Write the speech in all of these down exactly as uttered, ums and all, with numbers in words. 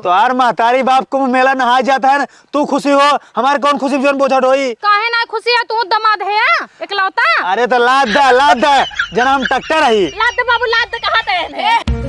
तोहार महतारी बाप कुंभ मेला नहाए जात है ना, तू खुशी हो, हमार कौन खुशी जौन बोझा ढोई? काहे ना खुशी है, तू दमाद है, हाँ? इकलौता? अरे तो लाद दे, लाद दे, जना हम ट्रैक्टर रही। लाद दे बाबू, लाद दे, कहा थे?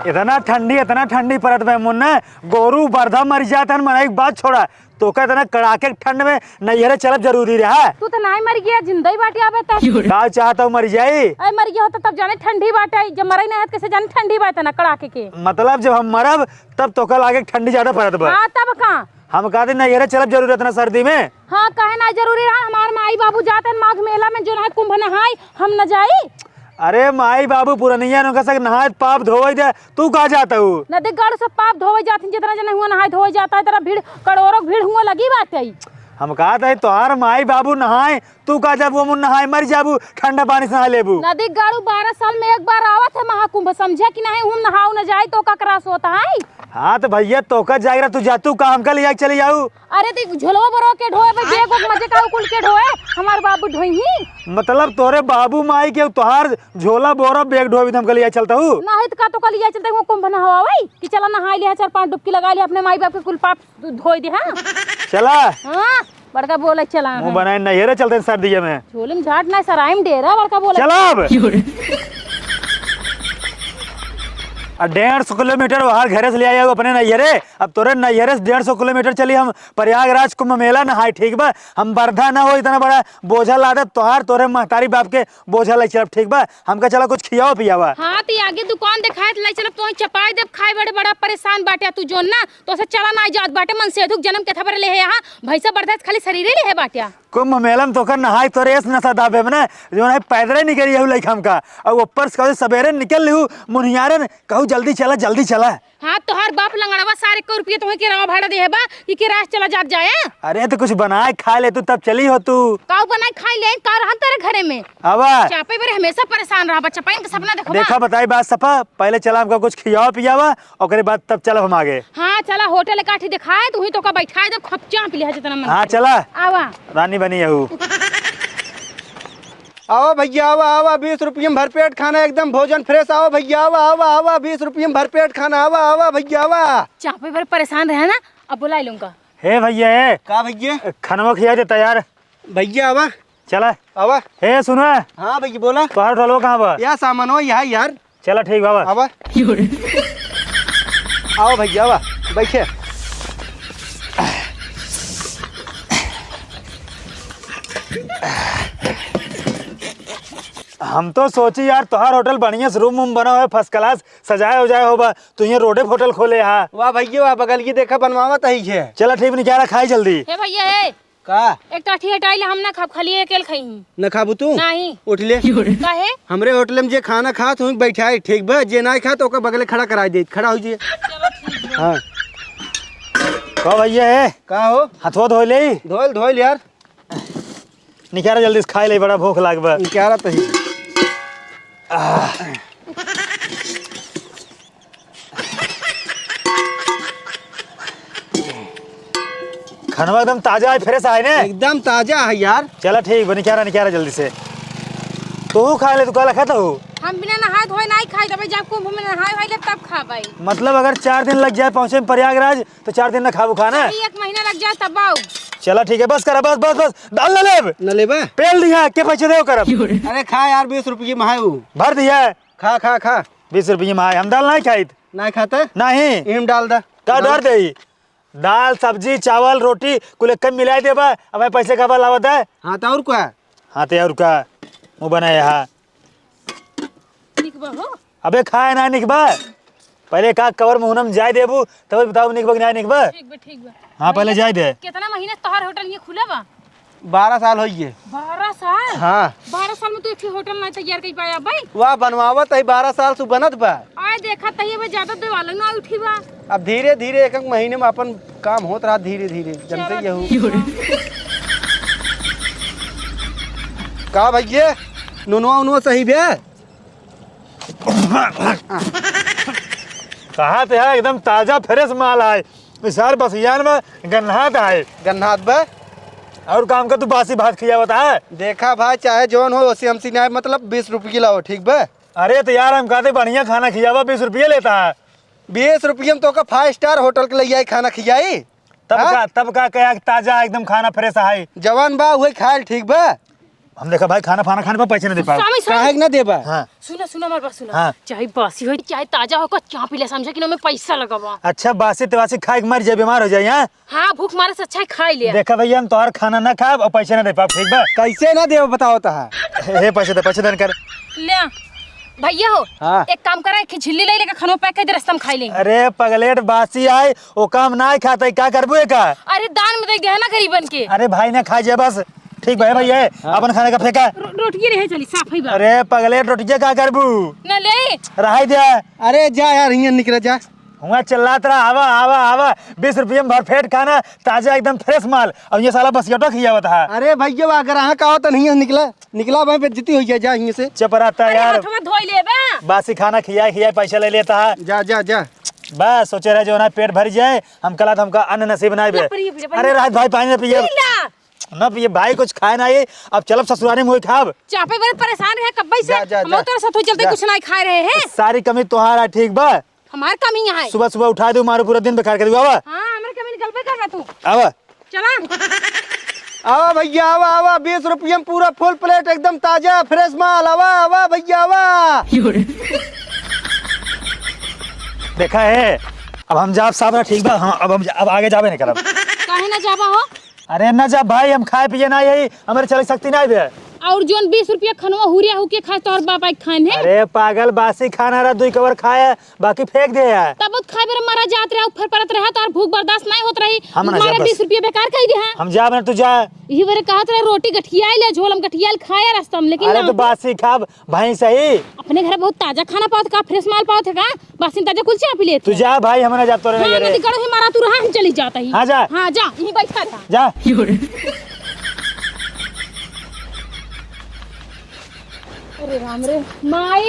इतना ठंडी, इतना ठंडी परत बा मुन्ना, गोरू बरधा मर जात है, मनई के बात छोड़ा, तोका इतना कड़ाके के ठंड में नैहरे चलब जरूरी रहा? तू तो नाहीं मर गया, जिंदा ही बाटे अबे तक। का चाहत हूँ मर जाई? अरे मर गया होता तब जाने ठंडी बाटे, जब मरई नहीं है तो कैसे जाने ठंडी बाटे ना कड़ाके के। मतलब जब हम मरब तब तोका लागे ठंडी ज्यादा पड़त बा? हाँ तब का? हम कहते नैहरे चलब जरूरी इतना सर्दी में? हाँ काहे ना जरूरी रहा, हमार माई बाबू जाते हैं माघ मेला में जो है कुंभ नहाई, हम न जाई? अरे माई बाबू पुरनिया उनका से नहाए पाप धोवे दे, तू का जात हूँ? नदी गढ़ से पाप धोवे जात हैं, जितना जने हुआ नहाए धोवे जाता है, तेरा भीड़ करोड़ों की भीड़ हुआ लगी बात है। हम कहत है तोहार माई बाबू नहाए, तू का जाबू हम नहाए मर जाबू, ठंडा पानी से नहा लेबू। नदी गढ़ बारह साल में एक बार आवत है महाकुंभ, समझे कि नहीं? हम नहाओ न जाए तो का त्रास होता है? हाँ तो भैया तोका जाए रहा, तू जा, तू का हमका ले जाए चली जाऊ? अरे देख झोलवा बरो के ढोए बे, जे को मजे का कुल के ढोए, हमार बाबू ढोई ही। मतलब तोरे बाबू माई के तोहार झोला बोरा बैग ढोए भी हमका ले जाए चलता हूँ? नहीं तो का तो का ले जाए चलता हूँ, कुंभ नहावा भाई कि चला नहाई लिया, चार पांच डुबकी लगा लिया, अपने माई बाप के कुल पाप धो-, धोई दे, हाँ? चला। हाँ, बड़का बोला चला, मुँह हाँ। बनाए नैहरे चलते हैं सर्दी में। झोले में झाट ना सराय में डेरा, बड़का बोला। चला अब। आ डेढ़ सौ किलोमीटर बाहर घरे से ले आया हूँ अपने नैहरे, अब तोरे नैहरे से डेढ़ सौ किलोमीटर चली हम प्रयागराज कुंभ मेला नहाए, ठीक बा? हम बरधा ना हो इतना बड़ा बोझा लादत तोहार, तोरे महतारी बाप के बोझा ले चलब, ठीक बा? हमका चला कुछ खियावा पियावा। हाँ, तो आगे दुकान देखाए तो ले चलब, तोही चपाई देब खाए, बड़े बड़ा परेशान बाटे तू जोन ना, तो से चला ना जात बाटे, मन से दुख जन्म के थबर ले है यहाँ, भैंसा बरधा खाली शरीरे ले है बाटे। कुंभ मेला में तोकर नहाए तोरे एस नशा दाबे में ना, जो है पैदल ही निकल यहू लइका हमका, और ऊपर से कहू सबेरे निकल लिहू मुनियारे न, कहू जल्दी चला, जल्दी चला। हाँ, तोहार बाप लंगड़वा सारे को रुपया तुम्हें किराया भाड़ा दे है बा, कि किराया से चला जात जाए। अरे तो कुछ बनाए खा ले तू, तब चली हो तू। काऊ बनाए खाई ले, का रहन तेरे घरे में? आवा। चापे बरे हमेशा परेशान रहा बा, चपाइन के सपना देखो बा। देखा बताई बात सफा, पहले चला हमका कुछ खियावा पियावा, ओकरे बाद तब चलब हम आगे। हाँ, चला होटल काठी दिखाए, तू ही तो का बैठाए दे, खप चाप लिहा जितना मन हाँ, करे। चला। आवा। रानी बनी यहू। आवा भैया, आवा, आवा, बीस रुपये में भरपेट खाना, एकदम भोजन fresh। आवा भैया, आवा, आवा, आवा, बीस रुपये में भरपेट खाना, आवा, आवा भैया, आवा। चापे पर परेशान रहे ना, अब बुला लूंगा। हे भैया, हे। का भैया? खनवा खिया देता यार। भैया, आवा। चला। आवा। हे, सुनो। हाँ भैया, बोला। तोहार होटलवा कहाँ बा? या सामानवा यहाँ यार। चला, ठीक बाबा। आवा। आवा भैया, आवा, बैठे। हम तो सोची यार, तोहार होटल बढ़िया से room वूम बना होए, first class सजाए उजाए होबा, तू यहाँ रोडे पे होटल खोले हा। वाह भैया, वाह, बगल की देखा बनवावत ही है। चला ठीक, निकारा खाई जल्दी। हे भैया, हे। का? एक टाठी हटाई ले, हम ना खाब, खाली एक एल खाई। न खाबू तू? नहीं। उठ ले। काहे? हमरे होटल में जे खाना खात हुई बैठाई, ठीक बा? जे नाई खात ओकर बगले खड़ा कराई दे, खड़ा हो जाइए। चलो ठीक बा। हाँ। का भैया है? का हो? हथवा धोई ले। धोइल, धोइल यार। निकारा जल्दी से खाई ले, बड़ा भूख लाग बा। निकारा तही। खनवा एकदम ताजा है, fresh है ने? एकदम ताजा है यार। चला ठीक बा, निकारा, निकारा जल्दी से। तू खा ले, तू काला खाता हो? हम बिना नहाए धोए नाई खाई, तबे जब कुंभ में नहाए होइले तब खाबै। मतलब अगर चार दिन लग जाए पहुँचे में प्रयागराज, तो चार दिन ना खाबू खाना? नहीं, एक महीना लग जाए तब आऊ। चला ठीक है, बस करा, बस, बस, बस, दाल ना लेब। न लेबा? पेल दिया, के पैसे देव करब? अरे खा यार, बीस रुपये में है ऊ। भर दिया। खा, खा, खा। बीस रुपये में है, हम दाल नहीं खाइत। नहीं खाता? नहीं। इम डाल दा। का डाल। डाल दे? दाल, सब्जी, चावल, रोटी, कुल एक में मिलाए देबा, अब पैसे का बा लावत है? हाँ, तो और का? हाँ, तो और का? मुँह बनाए, हाँ। निकबा हो? अबे खाए ना निकबा। पहले का कवर मुहनम जाए देबू, तब बताओ निकबा कि ना निकबा। ठीक बा, ठीक बा। हाँ, पहले भैया, जाए दे। कितना महीना से तोहार होटल ये खुला बा? बारह साल होइए। बारह साल? हाँ। बारह साल में तू एक ठे होटल ना तैयार कर पाया भाई। वाह, बनवावत है, बारह साल से बनत बा। आए देखा तही बा ज्यादा दिवाला ना उठी बा। अब धीरे धीरे एक एक महीने में अपन काम होत रहा, धीरे धीरे, जनते चलो यहू। ठीक बा। का भैया, नुनवा उनवा सही बे? कहा तो यार, एकदम ताजा fresh माल आए। इस साल बसियान में गन्हात आए। गन्हात बे? और काम का तू बासी भात खियावत है? देखा भाई, चाहे जौन हो, ओसी हमसी ना, मतलब बीस रुपये लाओ, ठीक बे? अरे तो यार, हम कहते बढ़िया खाना खियावा, बीस रुपये लेता है। बीस रुपया में तोका five star hotel के लइ आई खाना खियाई। तब हाँ? का, तब का कहा कि ताजा एकदम खाना fresh है। जवान बा, वही खायल ठीक बा। हम देखा भाई, खाना फाना खाने पर पैसे नहीं दे पाओ। स्वामी, स्वामी। काहे के ना देबा? हाँ। सुना, सुना, हमार बात सुना। हाँ। चाहे बासी हो, चाहे ताजा हो, चाह पी ले, समझा कि ना में पैसा लगावा। अच्छा, बासी तबासी खाए के मर जाए, बीमार हो जाए, हाँ? हाँ, भूख मारे से अच्छा है खाई ले। देखा भैया, हम तोहार खाना ना खाब और पैसे ना दे पाब, ठीक बा? कैसे ना देबा बताओ तहा? हे, पैसे दे, पैसे देन कर। ले, भैया हो, हाँ। एक काम करा, एक झिल्ली ले लेके खानो pack कर दे, रास्ता में खाई लेंगे। अरे पगलेट, बासी आए, ओका हम ना खाते, का करबू एका? अरे दान में दे दे ना गरीबन के। अरे भाई ना खा जाए बस, ठीक बा भैया, हाँ। अपन खाने का फेंका। रो-, रोटिये रहे चली, साफ है बा। अरे पगलेट, रोटिये का करबू? ना ले। रहाई दे। अरे जा यार, हियां निकल जा। हुआ चिल्लात रहा, "आवा, आवा, आवा, बीस रुपये में भरपेट खाना, ताजा एकदम fresh माल।" और ये साला बसियटो खियावत है। अरे भैया, अगर अहाँ का हो तो नहीं निकला, निकला भाई, बेइज्जती हो जाए, जा हियां से। चुप रहता अरे यार। हथवा धोई लेबा। बासी खाना खिया, खिया पैसा ले लेता है। जा, जा, जा। बस सोचे रहे जो ना पेट भर जाए, हम कला तो हमका अन्न नसीब ना बे। बाप रे, बाप रे। अरे रात भाई पानी ना पिए। पी ला। ना पिए भाई, कुछ खाए ना ये। अब चलब ससुरारी में वही खाब। चापे बड़े परेशान रहे कब्बे से। जा, जा, हम जा। तोर साथ चलते जा। कुछ ना खाए रहे हैं। सारी कमी तोहार है, ठीक बा? हमार कमी यहाँ है। सुबह सुबह उठा दू, मारो पूरा दिन बेकार कर दू। आवा। हाँ, हमारे कमी निकलबे करबा तू। आवा। चला। आवा भैया, आवा, आवा, बीस रुपये में पूरा full plate, एकदम ताजा fresh माल। आवा, आवा भैया, आवा। देखा है, अब हम जाब साहब ना, ठीक बा? हाँ, अब हम जा-, अब आगे जाबे नहीं करब। काहे ना जाबा हो? अरे ना जा भाई, हम खाए पिए ना यही, हमारे चले शक्ति ना बे। और जोन बीस रुपया खनवा हुरिया हुके खाए, तोहर बाप आई खान है। अरे पागल, बासी खाना रहा, दुई कवर खाए, बाकी फेंक दे यार। तब खाए बेर मरा जात रहा, ऊपर परत रहा, तोहर भूख बर्दाश्त नहीं होत रही। हम ना मारे जाबस। बीस रुपया बेकार कही दे, हाँ। हम जाब ना, तू जा। यही बेरे कहत रहे, रोटी गठियाई ले, झोल हम गठियाल खाए रास्ता में, लेकिन अरे ना तो होते। बासी खाब, भैंस है। अपने घर बहुत ताजा खाना पावत का, fresh माल पावत है का? बासिन ताजा कुल चापी लेत तू है। जा भाई, हम ना जाब तोरे हाँ, लगे रे। मत गड़ो ही मारा तू रहा, हम चली जाता ही। हाँ, जा। हाँ, जा, यहीं बैठा रहा। जा। अरे राम रे। माई,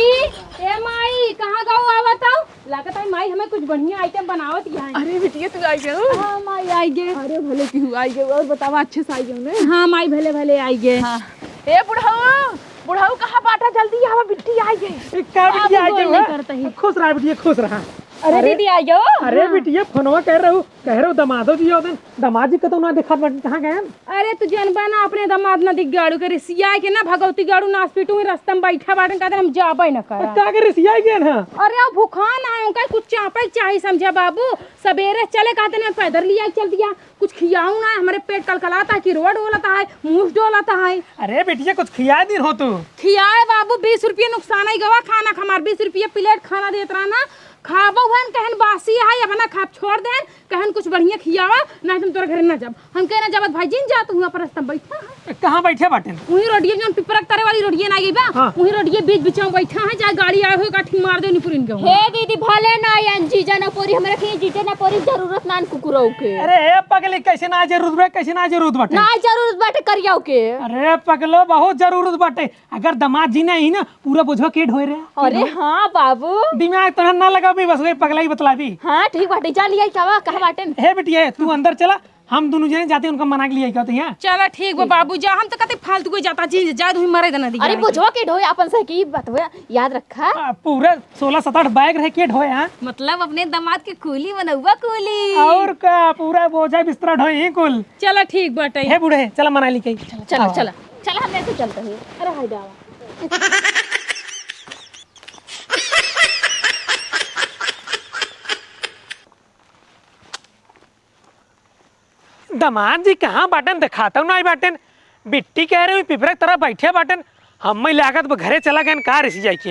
ए माई, कहाँ गऊ आवत हो? लागत है माई हमें कुछ बढ़िया item बनावत ही है। अरे बिटिया, तू आई गयो? हाँ माई, आई गे। अरे भले केहू आई गयो, और बतावा, अच्छे से आई गयो ने? हाँ माई, भले भले आई गे। हाँ। ए बुढ़ऊ, बुढ़ऊ कहाँ बाटा? जल्दी आवा, बिट्टी आई गई। ए, का बिटिया आई गई? खुश रहा बिटिया, खुश रहा। अरे अरे, दीदी आई गयो। अरे हाँ। बिटिया, फोनवा कर रहू, कह रहू दमादो जी, ओ दिन दमाद जी कतौ ना देखात बाटे, कहाँ गए? अरे तू जनबा ना, अपने दमाद ना दिख गाड़ू के रिसिया के ना भगवती गाड़ू नास पीटू में रास्ता में बैठा बाटन, कहते हम जाबे न करा। का के रिसिया गए ना? अरे वो भूखान है, उनका कुछ चापे के चाही समझा बाबू, सबेरे चले कहते ना पैदल लिया चल दिया। कुछ खियाऊ ना, हमरे पेट कलकलाता है कि रोड डोलता है, मूस डोलता है। अरे बिटिया, कुछ खिया दिन हो तू। खियाए बाबू, बीस रुपये नुकसान आई गवा खाना का हमार, बीस रुपये plate खाना देत रहा ना, खाबो हन, कहन बासी है, अब ना खाब, छोड़ देन, कहन कुछ बढ़िया खियावा, नहीं तुम तोरे घरे ना जाब। हम कहना जाबत भाई जी, जा तू हुआ पर रास्ता में बैठा है। कहाँ बैठे बाटेन? वही रोडिये, जौन पिपरा के तरे वाली रोडिये ना गई बा, हाँ। वही रोडिये बीच बीच में बैठा है, चाहे गाड़ी आए हो, काठी मार दे निपुरिन के। हे दीदी, भले ना आयन जीजा ना पोरी, हमरा के जीजा ना पोरी जरूरत ना कुकुरौ के। अरे हे पगली, कैसे ना जरूरत बा, कैसे ना जरूरत बाटे? ना जरूरत बाटे करियाऊ के। अरे पगलो, बहुत जरूरत बाटे। अगर दामाद जी ना आई ना, पूरा बोझवा के ढोए रहे। अरे हाँ बाबू। दिमाग तो ना लगाबी, बस वही पगलाई बतलाबी। हाँ ठीक बाटे, जा लिया क्या, कहाँ बाटेन? हे बिटिया, तू अंदर चला, हम दुनू जने जाते उनका मना के लिए कहते हैं। चला ठीक बा बाबू, जा, हम तो कहते फालतू कोई जाता जी, जा तू ही मरे देना दी अरे गाड़ी। बोझवा के ढोए अपन से की बतवे याद रखा। आ, पूरा सोलह सतरह बैग रहे के ढोए, हाँ? मतलब अपने दामाद के कूली मनौवा कूली। और का, पूरा बोझा बिस्तरा ढोए ही कुल। चला ठीक बाटे। हे बूढ़े, चला मनाली के। चला, चला, चला, हमने ऐसे चलते हैं। अरे हाय दावा। दामाद जी कहाँ बाटेन, देखातौ नाई बाटेन। बिट्टी कह रहे, पिपरा के तरफ बैठे बाटेन। हम्मे लागत बा घरे चला गएन का रिसियाई के।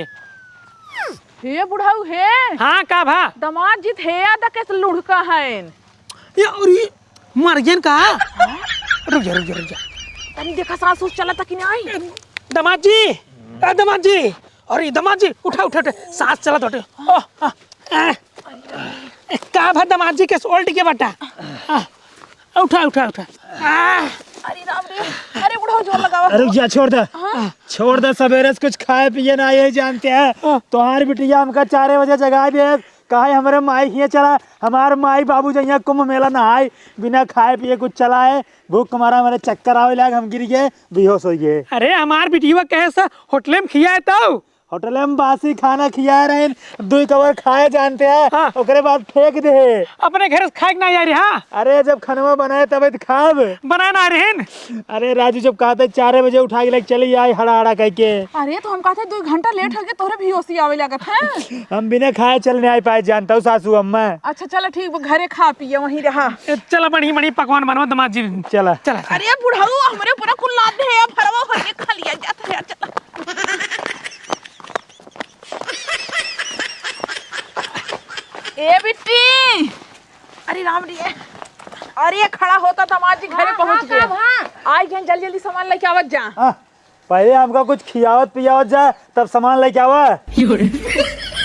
हे बुढ़ऊ हे। हाँ, का भा? दामाद जी थे या द कैसे लुढ़का हएन। ये और ये मर गएन का? रुक जा, रुक जा, रुक जा। तनी देखा सास उस चला था कि नहीं? दामाद जी, ए दामाद जी, अरे दामाद जी, उठा, उठा, उठा, सास चला तो उठा। ओ, आ, आ, ए, का भा दामाद जी के सोल्ट के बटा? आ, उठा, उठा, उठा। आ। अरे राम रे, अरे बुढ़ऊ जोर लगावा। अरे रुक जा, छोड़ दे। हाँ? छोड़ दे, सवेरे से कुछ खाए पिए ना, यही जानते हैं। हाँ। तोहार बिटिया हमका चारे बजे जगा दे, कहे हमरे माई हियाँ चला, हमार माई बाबू जइया कुंभ मेला नहाए, बिना खाए पिए कुछ चलाए, भूख के मारा हमारे चक्कर आवे लाग, हम गिर गए, बेहोश हो गए। अरे हमार बिटिया कहे से होटले में खियाए तो होटल में बासी खाना खिया रहे हैं, दुई कवर खाए जानते हैं, हाँ। ओकरे बाद फेंक दे। अपने घर से खाए के ना आ रहे, हाँ? अरे, जब खनवा बनाए तबे तो खाब। बनाए ना आ रहे हैं? अरे राजू, जब कहते चार बजे उठा के लेके चली आए हड़ा हड़ा कह के। अरे, तो हम कहते दो घंटा लेट हो गए, तोहरे भी ओसी आवे लागत है। हम बिना खाए चल नहीं आ पाए, जानता हूँ सासू अम्मा। अच्छा, चला ठीक बा, घरे खा पिए, वहीं रहा। ए, चला, बढ़िया बढ़िया पकवान बनवा, दामाद जी। चला। चला, चला। अरे बुढ़ऊ, हमरे ऊपर कुल लाद दे, अब हरवा होइए खा लिया जाता है, चला। ए बिट्टी, अरे राम रे, अरे खड़ा होता, दामाद जी घरे हाँ, पहुँच हाँ, गए। का भा? आई गए, जल्दी जल्दी सामान लेके आवत जा। हाँ, पहले हमका कुछ खियावत पियावत जा, तब सामान लेके आवा।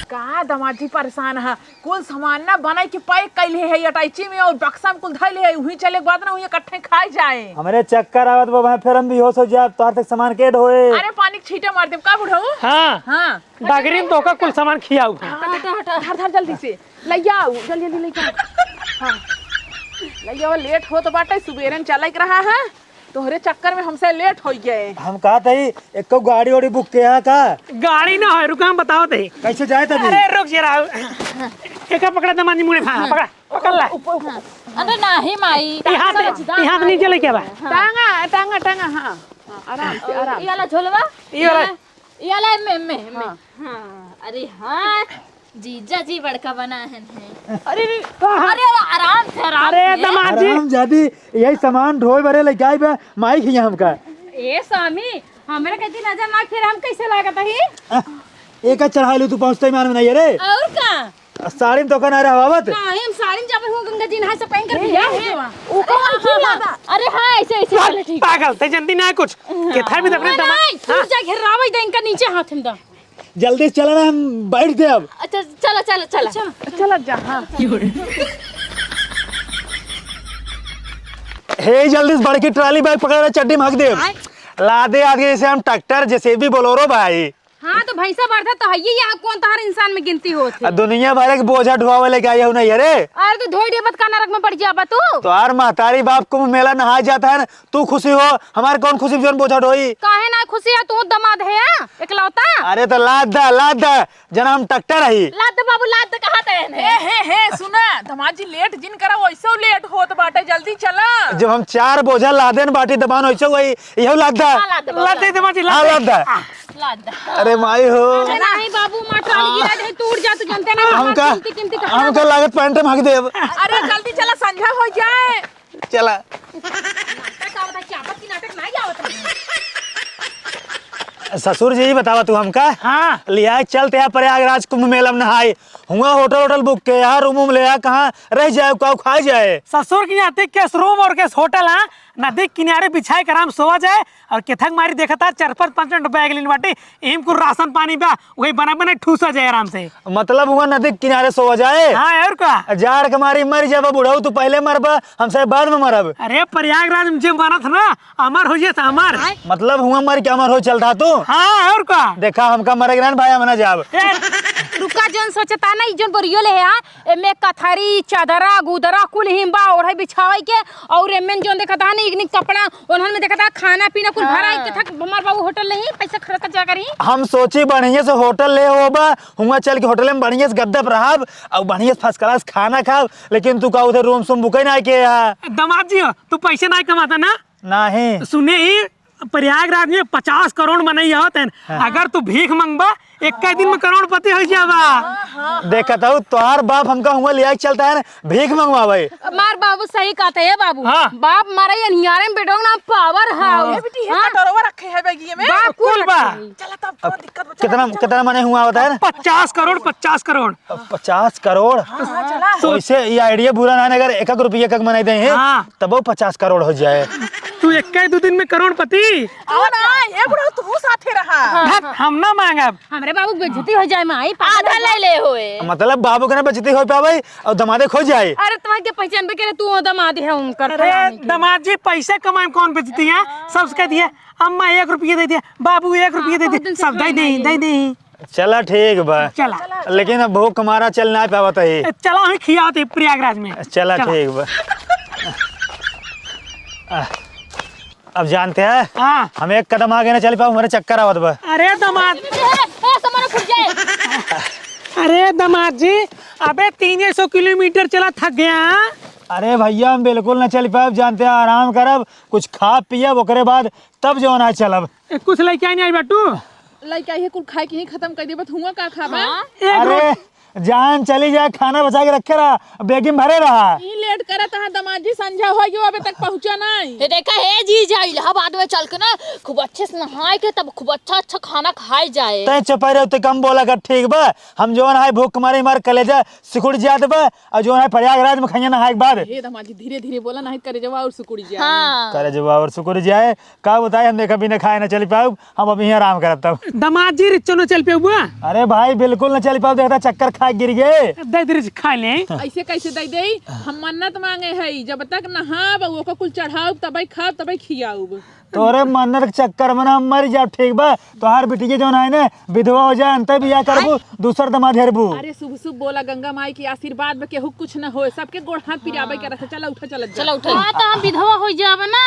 का दामाद जी परेशान है, कुल सामान ना बनाई के पैक कैले है अटैची में और बक्सा में कुल धैले है, वहीं चले के बाद ना वहीं इकट्ठे खाए जाए। हमरे चक्कर आवत बा, फिर हम बेहोश हो जाए, तोहर तक सामान के ढोए। अरे पानी के छींटे मार देब का बुढ़ऊ? हाँ। हाँ। डगरी में तोहका कुल सामान खियाऊ। हाँ, हटा, हटा। धर, धर जल्दी से। ले आओ, जल्दी, जल्दी ले आओ। हाँ। ले आओ, लेट होत बाटे, सुबेरे में चले के रहा है। तोहरे चक्कर में हमसे लेट हो गए। हम कहत हई, एको गाड़ी वाड़ी बुक किया का? गाड़ी ना है, रुका, हम बतावत हई। कैसे जाए तभी? अरे रुक जरा। एका पकड़ा, दामाद जी मुड़े, हाँ, पकड़ा, पकड़ ला। ऊपर, ऊपर। हाँ। अरे नाही माई। ई हाथ, समझदार ई हाथ माई। नीचे लेके आवा। हाँ। टांगा, टांगा, टांगा, हाँ। हाँ, आराम से, आराम ई वाला से। झोलवा? ई वाला? ई वाला में, में, में। हाँ। हाँ, अरे हाँ, जीजा जी बड़का बना है। अरे, अरे, अरे, अरे, आराम से, आराम अरे, से। दामाद जी। आराम जादी, यही सामान ढोए बरे लेके आई बे, माई खिया हमका। ए स्वामी, हमरे कहती नजर ना, फिर हम कैसे लागत ही? आ, एक चढ़ा लू तू, पहुँचते ही मालूम नहीं है रे। और का? आ, साड़ी में तो का ना रहावत। नहीं, हम साड़ी में जाबे हुआ, गंगा जी नहाए से पहन कर ए, बिया ए, है। ए, ऊ कौन अरे, ठीक हाँ, लगा? अरे हाँ, ऐसे, ऐसे वाले ठीक। पागल, ते जनती ना कुछ। हाँ। केथा भी अपने नहीं, दामाद, नहीं, तू हाँ। जा घेरावे दे इनका नीचे हाथ में दा। जल्दी से चला ना, हम बैठ दे अब। अच्छा, चला, चला, चला। चला, चला जा, हाँ। हे, जल्दी से बड़की ट्राली बैग पकड़, चड्डी में हक दे। आय। लादे आगे जैसे हम ट्रैक्टर, जेसीबी, बोलेरो भाई। हाँ, तो भैंसा बरधा तो है ही, यहाँ कौन तोहर इंसान में गिनती होत है? आ, दुनिया भर के बोझा ढोआवे लेके आई हूँ ना, ये रे। अरे, तू धोई ढेबत का नरक में पड़ जाबा तू। तोहार महतारी बाप कुंभ मेला नहाए जाता है ना, तू खुशी हो, हमार कौन खुशी जौन बोझा ढोई? काहे ना खुशी है, तू दमाद है या? इकलौता? अरे तो लाद दा, लाद दा, जना हम ट्रैक्टर हई। लाद दे बाबू, लाद दे, कहा थे ने? हे, हे, हे, सुना, दमाद जी लेट जिन करा, वैसे लेट होत बाटे, जल्दी चला। जब हम चार बोझा लादेन बाटी दबान वैसे वही, इहो लाद दा। हाँ, लाद दे बाबू, लाद दे, लाद दे। दमाद जी, हाँ, लाद दे। लाद दे। अरे माई हो। अरे नहीं बाबू, मार ट्राली गिरा दे, टूट जा, तू जानते ना, हमका, किमती, किमती कहाँ हमका लागत पैंट में हक देब। अरे जल्दी चला, संझा हो जाए। चला। नाटक आवत है, क्या बात की नाटक नहीं आवत है? ससुर जी, बतावा तू हमका। हाँ। लिया चलते हैं प्रयागराज कुंभ मेला में नहाए। हुआ होटल, होटल बुक के यहाँ रूम वूम ले आ, कहाँ रह जाए, का खाए जाए। ससुर की यहाँ केस रूम और केस होटल, हाँ, नदी किनारे बिछाए के आराम सोवा जाए। और केथक मारी देखता, चार पाँच, पाँच मिनट बैग लेन बाटे, एम कुल राशन पानी बा, वही बना बना ठूसा जाए आराम से। मतलब हुआ नदी के किनारे सोवा जाए? हाँ, और का? जाड़ के मारी मर जाबा बुढ़ऊ, तू पहले मरबा, हम सब बाद में मरब। अरे प्रयागराज में जे मरत ना, अमर हो जाए, अमर। मतलब हुआ मर के अमर हो चलता तू? हाँ, और का? देखा, हमका मरे के ना भाई, हम ना जाब। ए, रुका, जौन सोचता ना, ई जौन बोरियो ले है, हाँ? एमे कथरी, चादरा, गुदरा कुल हिम बा, ओढ़े बिछावे के, और एमे जौन देखता ना, इगनी कपड़ा, ओन्हन में देखता खाना पीना कुल भरा, हाँ। के थक हमार बाबू होटल नहीं, पैसा खर्च जा करी। हम सोची बढ़िया से होटल ले होबा, हुआ चल के होटल में बढ़िया से गद्दा पर रहब, और बढ़िया से first class खाना खाब, लेकिन तू का उधर रूम सूम बुके ना के या? दमाद जी हो, तू पैसे ना कमाता ना? नहीं। सुने ही, प्रयागराज में पचास करोड़ मनई आवत हैं। हाँ। अगर तू भीख मंगबा, एक दिन में करोड़पति हो जाबा। देखत हूँ, तोहार बाप हमका हुआ लिया के चलता है ना, भीख मंगवावे। मार बाबू सही कहते है बाबू। हाँ। बाप मारे अनियारे में बेटवा ना power house। ए बेटी, ये हाँ। कटोरवा रखे है बैगिए में। बाप कुल बा। चला तब कौन दिक्कत बा, चला, कितना, चला। कितना मने हुआ होता है ना? पचास करोड़, पचास करोड़। अब पचास करोड़? हाँ, हाँ, चला। वैसे ये idea बुरा ना है, अगर एक एक रुपये एक एक मने दे हैं, हाँ। तब वो पचास करोड़ हो जाए। तू एक दो दिन में करोड़पति। आओ ना, ये बुढ़ऊ तू साथे रहा। धत, हम ना मांगब। हमरे बाबू के बेइज्जती हो जाए माई, पागल आधा हो ले जाए। ले होए। मतलब बाबू के ना बेइज्जती हो पावे और दमादे खो जाए। अरे तुम्हारे के पहचान पे करे, तू दमाद है उनकर अरे फलाने के। दमाद जी, पैसे कमाए में कौन बेइज्जती है? सबसे कह दिए, अम्मा एक रुपये दे दिए, बाबू एक रुपये दे हाँ, दिए, बहुत दिन से सब दे खाए दे, नहीं दे है। दे। चला ठीक बा। चला। लेकिन अब भूख मारा चल ना पावत है। ए, चला हम खियावत है प्रयागराज में। चला चला। ठीक बा। आ, अब जानते हैं, हाँ। हम एक कदम आगे ना चल पाउब, हमरे चक्कर आवत बा। अरे दामाद, ए, ए, सामान फूट जाए। अरे दामाद जी, अबे तीन सौ किलोमीटर चला, थक गया। अरे भैया, हम बिल्कुल ना चल पाउब, जानते हैं, आराम करब, कुछ खाब पियब, ओकरे बाद तब जौन है चलब। ए, कुछ लइके आई नहीं आई बाटू? लइका ये कुल खाए के ही खत्म कर देबत, हुआ का खाबा? हाँ। एक अरे, रोटी। जान चली जाए, खाना बचा के रखे रहा, बेगिम भरे रहा। ई लेट करत है दामाद जी, संझा हो गयो, अबे तक पहुँचा नहीं। हे देखा, हे जीजा, इलाहाबाद में चल के ना खूब अच्छे से नहाए के तब खूब अच्छा अच्छा खाना खाए जाए। तै चुप रहो, तै कम बोला कर, ठीक बा? हम जौन है भूख मारे हमार कलेजा सिकुड़ जात बा, और जौन है प्रयागराज में खइया नहाए के बाद। हे दामाद जी, धीरे धीरे बोला, नहीं करेजवा और सिकुड़ जाए। हाँ। करेजवा और सिकुड़ जाए, का बताए, हम देखा बिना खाए ना चल पाउब, हम अभी यहाँ आराम करब तब। दामाद जी, रिच्चो न चल पेबुआ? अरे भाई, बिल्कुल न चल पाउब, देखता चक्कर खा गिर गए। दे दे, खा ले। ऐसे कैसे दे दे? हम मन्नत मांगे है, जब तक नहाब, ओको कुल चढ़ाउब, तबे खाब, तबे खियाउब। तोरे मन्नत के चक्कर में ना हम मर जाब, ठीक बा? तोहार बिटिया जौन है ना, विधवा हो जाए, अंते बियाह करबू, दूसर दमाद हेरबू। अरे शुभ शुभ बोला, गंगा माई के आशीर्वाद में केहू कुछ न होए, सबके गोड़ हाथ पिराबे के रहे। चला उठा, चलत जा। चला उठा। हाँ, तो हम विधवा हो जाब ना,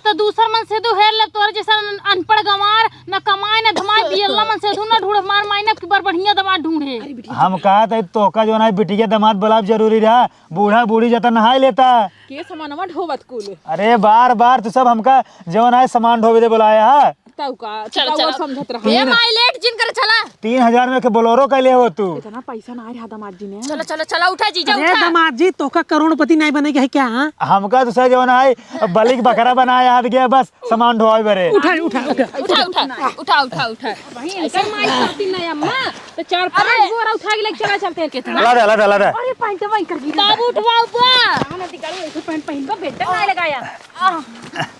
तो दूसर मनसेधू हेर लेब, तोहरे जैसन अनपढ़ गंवार, न कमाए, न धमाए, बियल्ला मनसेधू न ढूंढे, हमार माई न अब की बार बढ़िया दमाद ढूंढे। अरे बिटिया, हम कहा था, तोका जौन है बिटिया दमाद बोलाब जरूरी रहा, बूढ़ा बूढ़ी जाता नहाए लेता। के समानवा ढोवत कुल। अरे बार बार तू सब हमका जौन है सामान ढोवे दे बोलाया है। तब का, चल, तब चल। समझत रहा। ए माई, लेट जिन करे, चला। तीन हजार में के बोलेरो कैले हो तू? इतना पैसा ना रहा दामाद जी ने। चलो, चलो, चला, उठा जीजा, अरे उठा। दामाद जी, तोका करोड़पति नहीं बने के है क्या, हाँ? हमका तो सर जौन है, बलिक बकरा बनाए हाथ गया, बस सामान ढोए बरे। उठा, उठा, उठा। उठा, उठा, उठा, उठा, उठा। भाई, इनका माई करती नहीं अम्मा, तो चार पांच अरे। बोरा उठा के लेके चला चलते हैं। कितना? ला दे, ला दे, ला दे। अरे, पैंट वहीं कर गिरा। बाबू उठवा, उठवा। कहाँ ना दिखाऊं, एक पैंट पहन का बेटा नहीं लगाया। आह।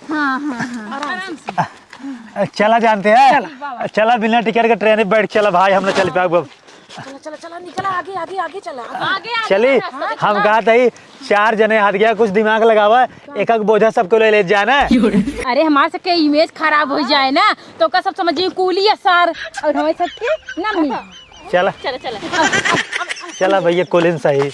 हाँ, हाँ, हाँ। आराम से। चला जानते हैं, चला। चला बिना टिकट के ट्रेन में बैठ चला भाई, हम ना चल पाउब अब। चला, चला, चला, निकला, आगे, आगे, आगे चला, आगे। आगे, आगे चली, चला, हम चला। कहा था ही, चार जने हाथ गया, कुछ दिमाग लगावा, एक एक बोझा सबको ले ले जाना। अरे हमारे सबके इमेज खराब हो जाए ना, तो का सब समझिए कूली या सार, और हमारे सबके ना मिली। चला। चला, चला। चला भैया, कोलिन सही।